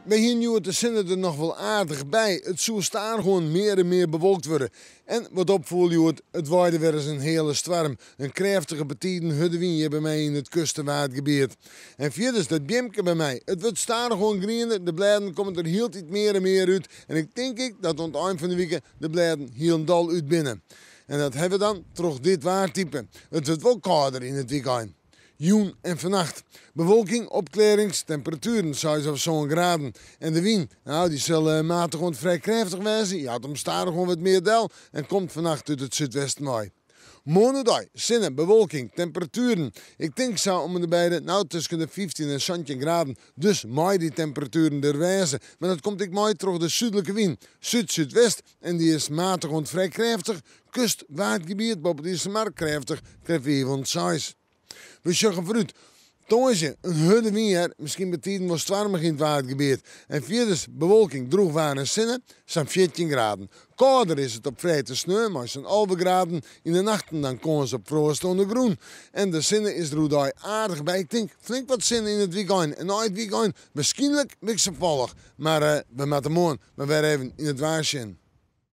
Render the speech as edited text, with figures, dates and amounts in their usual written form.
We hiene hjoed de sinne der noch wol aardich by. It soe stadichoan mear en mear bewolkt wurde. En wat opfoel hjoed, it waaide wer ris in heale stoarm. In krêftige betiden hurde wyn hjir by my yn it kust- en waadgebiet. En fierders dat beamke by my. It wurdt stadichoan griener, de blêden komme der hieltyd mear en mear út. En ik tink ek dat oan it ein fan de wike de blêden hielendal út binne. En dat hawwe we dan troch dit waartype. It wurdt wol kâlder yn it wykein. Jûn en fannacht. Bewolking, opklearrings, temperatueren 6 of 7 graden. En de wyn, nou dy sil matich oant frij krêftich wêze, jout him stadichoan wat mear del en komt fannacht út it súdwesten wei. Moarnedei, sinne, bewolking, temperatueren. Ik tink sa om en de by de, nou tusken de 15 en 17 graden. Dus mei dy temperatueren der wêze. Mar dat komt ek mei troch de súdlike wyn, súd-súdwest, en dy is matich oant frij krêftich. Kust, Waadgebiet, boppe de Iselmar krêftich, krêft 5 oant 6. We sjogge foarút. Tongersdei in hurde wyn hear, miskien betiden wol stoarmich yn it Waadgebiet. En fierders bewolking, drûch waar en sinne, sa'n 14 graden. Kâlder is it op freed en sneon mei sa'n 11 graden. Yn de nachten dan kâns op froast oan de grûn. En de sinne is der oerdei aardich by. Ik tink flink wat sinne yn it wykein. En nei it wykein wierskynlik wikselfallich. Mar we moatte moarn mar wer even yn it waar sjen.